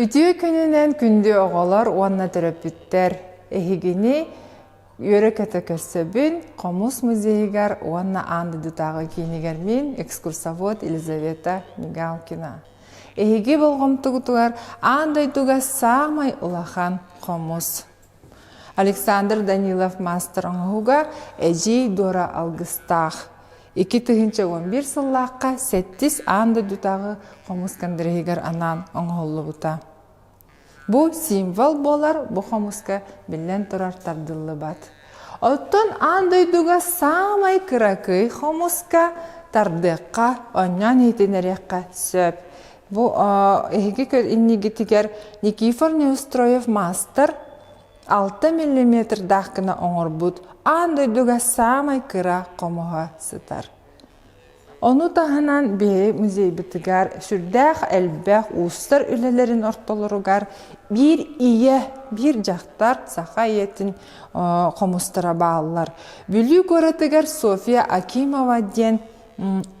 Үтүө күнүнэн күндү оҕолор уонна төрөппүттэр! Эһигини үөрэ-көтө көрсөбүн Хомус музейыгар уонна Аан дойдутааҕы киинигэр мин экскурсовод Елизавета Мигалкина. Эһиги болҕомтоҕутугар аан дойдуга саамай улахан хомус. Александр Данилов маастар оҥоһуга Эдьиий Дора алгыстаах. 2011 сыллаахха сэттис аан дойдутааҕы хомус конгреһыгар анаан оҥоһуллубута. Бу символ буолар, бу хомуска биллэн турар тардыллыбат. Оттон аан дойдуга саамай кыракый хомуска тардыахха, оонньоон иһитиннэриэххэ сөп. Бу эһиги иннигитигэр Никифор Неустроев маастар 6 миллиметрдаах гына оҥорбут аан дойдуга саамай кыра хомуһа сытар. Ону таһынан биһиги музейбытыгар сүрдээх элбэх уустар үлэлэрин ортолоругар биир ийэ, биир дьахтар саха ийэтин хомустара бааллар. Бүлүү куоратыгар Софья Акимова диэн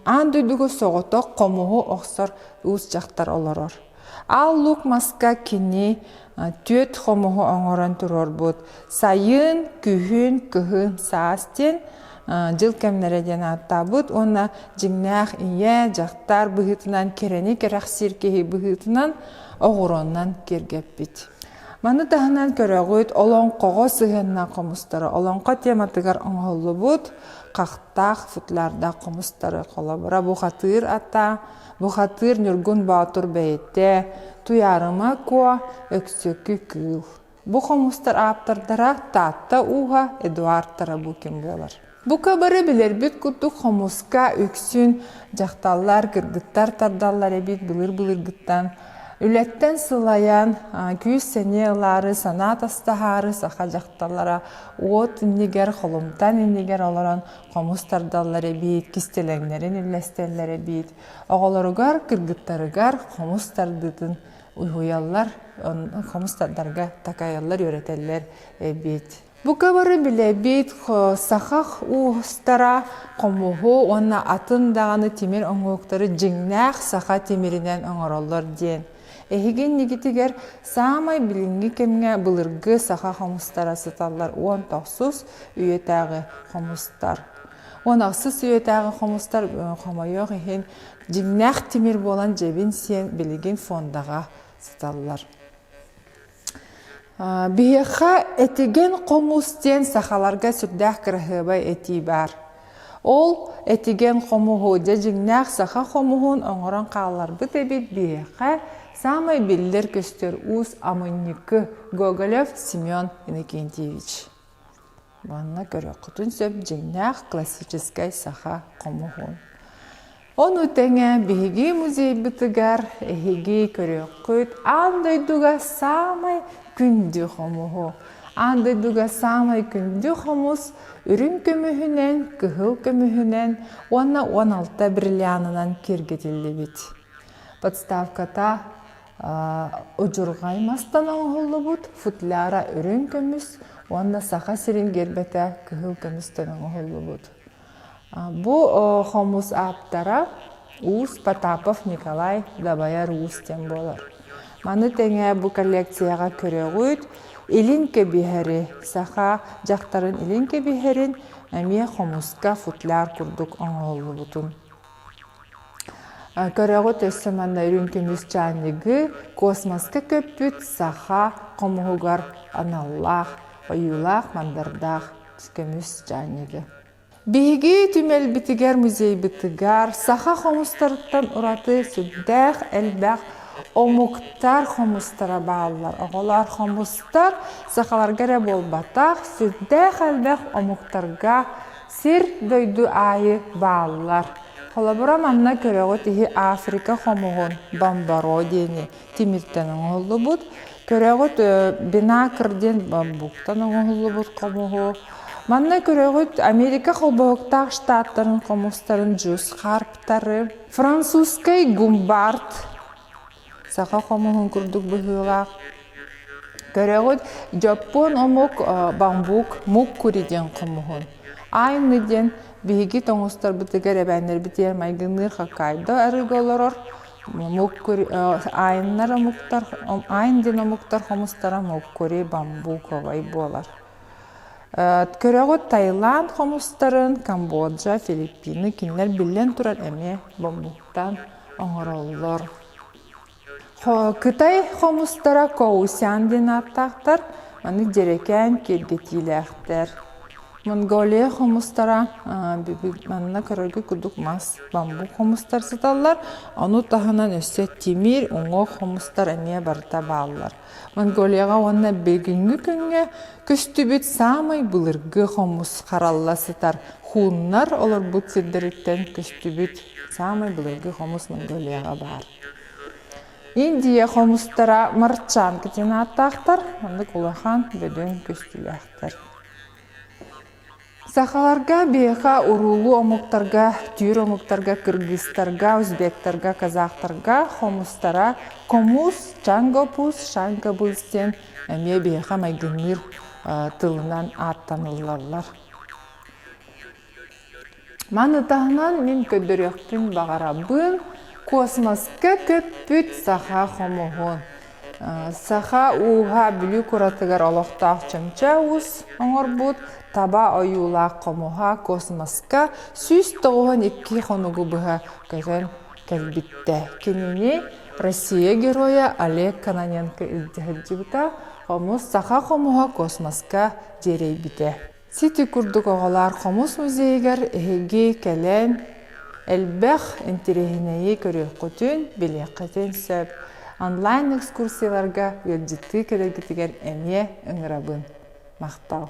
аан дойдуга соҕотох хомуһу охсор уус дьахтар олорор. Аал Луук маска кини түөрт хомуһу оҥорон туруорбут. Сайын, күһүн, кыһын, саас диэн дьыл кэмнэрэ диэн ааттаабыт уонна дьиҥнээх ийэ, дьахтар быһыытынан кэрэни кэрэхсиир киһи быһыытынан оҕуруоннан киэргэппит. Маны таһынан көрөҕүт олоҥхоҕо сыһыаннаах хомустары олоҥхо тематыгар оҥоһуллубут хахтаах футлярдаах хомустары холобура бухатыыр ата, бухатыыр Ньургун Боотур бэйэтэ, Туйаарыма Куо, Өксөкү Кыыл. Бу хомустар ааптардара Таатта ууһа Эдуард Тарабукин буолар. Бука бары билэрбит курдук хомуска үксүн дьахталлар, кыргыттар тардаллар эбит былыр-былыргыттан. Үлэттэн сылайан, күүс-сэниэ ылаары, санаа тастаһаары саха дьахталлара уот иннигэр, холумтан иннигэр олорон хомус тардаллар эбит, кистэлэҥнэрин үллэстэллэр эбит. Оҕолоругар, кыргыттарыгар хомус тардыытын уһуйаллар, хомус тардарга такайаллар, үөрэтэллэр эбит. Бука бары билэбит, саха уустара хомуһу уонна атын даҕаны тимир оҥоһуктары дьиҥнээх саха тимиринэн оҥороллор диэн. Эһиги иннигитигэр саамай билиҥҥи кэмҥэ былыргы саха хомустара сыталлар 19 үйэтээҕи хомустар. 16 үйэтээҕи хомустар хомойуох иһин дьиҥнээх тимир буолан дьэбин сиэн билигин фондаҕа сыталлар. Биһиэхэ этигэн хомус диэн сахаларга сүрдээх кыраһыабай этии баар. Ол этигэн хомуһу дьэ дьиҥнээх саха хомуһун оҥорон хаалларбыт эбит биһиэхэ саамай биллэр-көстөр уус Амынньыкы Гоголев Семен Иннокентьевич. Манна көрүөххүтүн сөп дьиҥнээх классическай саха хомуһун. Ону тэҥэ биһиги музейбытыгар эһиги көрүөххүт аан дойдуга саамай күндү хомуһу. Аан дойдуга саамай күндү хомус үрүҥ көмүһүнэн, кыһыл көмүһүнэн уонна 16 бриллианынан киэргэтиллибит. Подставката Удьурҕай мастан оҥоһуллубут футляра үрүҥ көмүс уонна Саха сирин гербэтэ кыһыл көмүстэн оҥоһуллубут. Бу хомус ааптара Уус Потапов Николай Дабайар Уус диэн буолар. Маны тэҥэ бу коллекцияҕа көрөҕүт илин кэбиһэри, саха дьахтарын илин кэбиһэрин эмиэ хомуска футляр курдук оҥоһуллубутун. Көрөҕүт өссө манна үрүҥ көмүс чаанньыгы космоска көппүт саха хомуһугар аналлаах ойуулаах-мандардаах көмүс чаанньыгы. Биһиги түмэлбитигэр, музейбытыгар саха хомустарыттан ураты сүрдээх элбэх омуктар хомустара бааллар. Оҕолор хомустар сахаларга эрэ буолбатах, сүрдээх элбэх омуктарга сир дойду аайы бааллар. Холобура, манна көрөҕүт иһи Африка хомуһун бамбаро диэни тимиртэн оҥоһуллубут. Көрөҕүт бинакр диэн бамбуктан оҥоһуллубут хомуһу. Манна көрөҕүт Америка холбоһуктаах штаттарын хомустарын джус харптары, французскай гумбард саха хомуһун курдук быһыылаах. Көрөҕүт, дьоппуон омук бамбук муккури диэн хомуһун. Айны диэн биһиги тоҥустарбытыгар эбээннэрбитигэр майгынныыр Хоккайдо арыыга олорор. Айннар омуктар, айн диэн омуктар хомустара муккури бамбуковай буолар. Көрөҕүт Таиланд хомустарын, Камбоджа, Филиппины кинилэр биллэн турар эмиэ бамбуктан оҥороллор. Кытай хомустара коусян диэн ааттаахтар, аны дьэрэкээн киэргэтиилээхтэр. Монголия хомустара манна көрөргө курдук мас, бамбук хомустар сыталлар, ону таһынан өссө тимир, уҥуох хомустар эмиэ барыта бааллар. Монголияҕа уонна бүгүҥҥү күҥҥэ көстүбүт саамай былыргы хомус харалла сытар хууннар олорбут сирдэриттэн көстүбүт саамай былыргы хомус Монголияҕа баар. Индия хомустара марчанка диэн ааттаахтар, маннык улахан бөдөҥ көстүүлээхтэр. Сахаларга биэхэ уруулуу омуктарга, түүр омуктарга, кыргызтарга, узбектарга, казахтарга хомустара комус, чангопус, шанкабыс диэн эмиэ биэхэ майгынныыр тылынан ааттаныллаллар. Маны таһынан мин көрдөрүөхпүн баҕарабын космоска көппүт саха хомуһун. Саха ууһа Бүлүү куоратыгар олохтоох Чөмчө уус оҥорбут таба ойуулаах хомуһа космоска 192 хонугу быһа көтөн кэлбиттэ. Кинини Россия Геройа Олег Кононенко илдьэ сылдьыбыта. Хомус саха хомуһа космоска дьиэрэйбитэ. Сити курдук оҕолоор хомус музейыгар эһиги кэлэн элбэх интэриэһинэйи көрүөххүтүн, билиэххитин сөп. Онлайн экскурсияларга ыалдьыттыы кэлэргитигэр эмиэ ыҥырабын. Махтал!